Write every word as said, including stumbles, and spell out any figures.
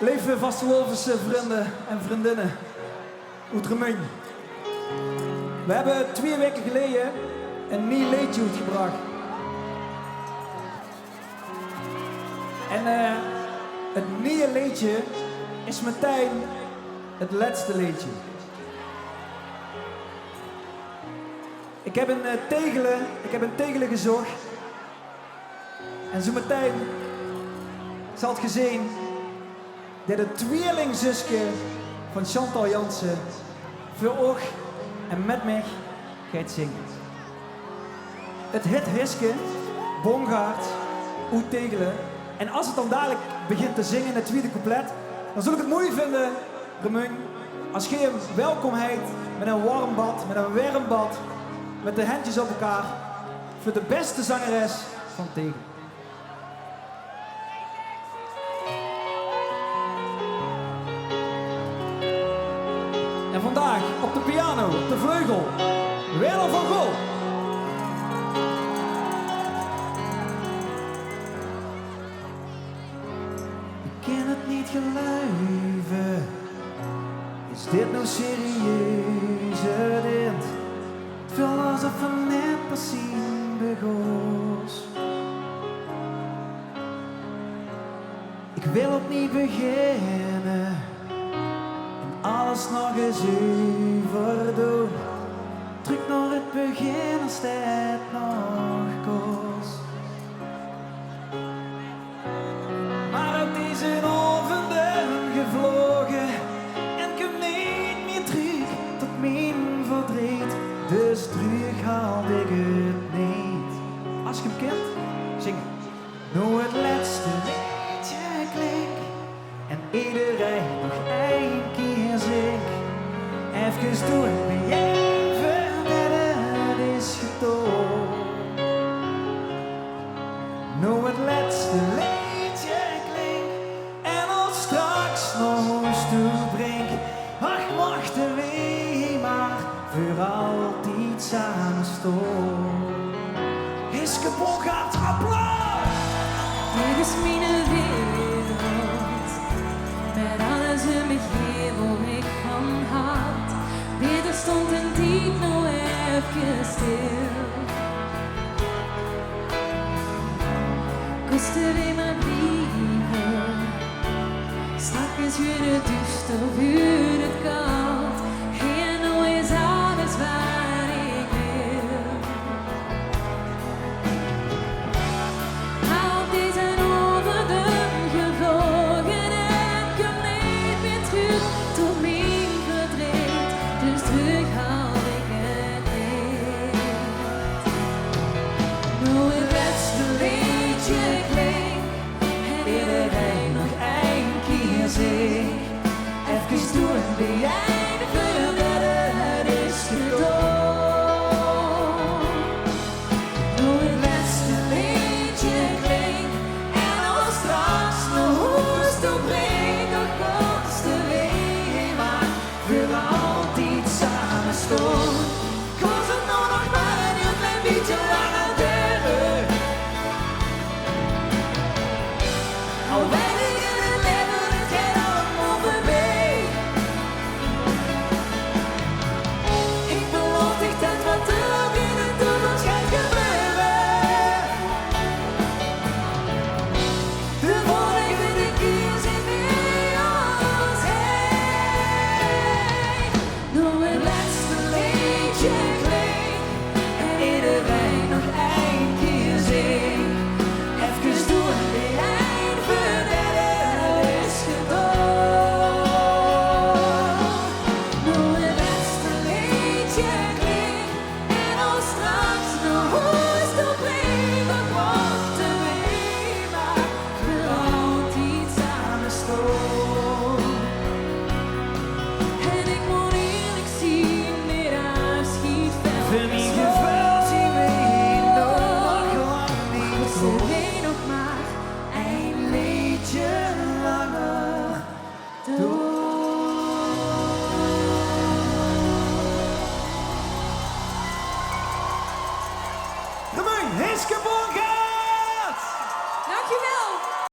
Leve vastelaovesvrunj en vrundinne oet Remunj. We hebbe twieë waeke geleje e niej leedje oetgebrach. En eh, het niej leedje is metein het lètste leedje. Ik heb in eh, Tegele, ik heb in Tegele gezoch. En zoe metein zalt ge zeen det het twieëlingzuske van Chantal Jansen veur uch en met mich geit zinge. Het hit Hiske, Bongaert, oet Tegele. En as het dan dalik begint te zinge in het twieëde couplet, dan zul ik het moei vinde, Remunj, as ge hem welkom heit met een warm bad, met een werm bad, met de hendjes op elkaar, veur de beste zangeres van Tegele. En vandaag op de piano, op de vleugel, Werner van Gol. Ik kan het niet geluive. Is dit now serieus, dit? Het velt alsof we net pas zien begós. Ik wil opnieuw beginne en alles nog eens euverdoon. Trök nao het begin as det nog kós. Maar ouk deze aovend is gevloge en kump neet mier trök tot mien verdreet. Dus trök haol ik het neet. As ge hem kint, zinge. Now het lètste leedje klink en ederein nog ein kier zink. Efkes doon bejein veurdet het is getoon. Now het lètste leedje klink en al straks nao hoes toe brink. Ach, mochte we maar veur altied same stoon. Hiske Bongaert, applaus! Dit is miene wereld, met alles um mich heen wo ik van haat. Beter stond een tied now efkes stil. Kóste we maar blieve. Straks is het duuster, wuurt het kald. Hie now is alles wat ik wil. Haol deze aovend gevloge en kump neet mier trök tot mien verdreet. Dus trök haol ik het neet. Now het lètste leedje klink en ederein nog ein kier zink. Efkes doon bejein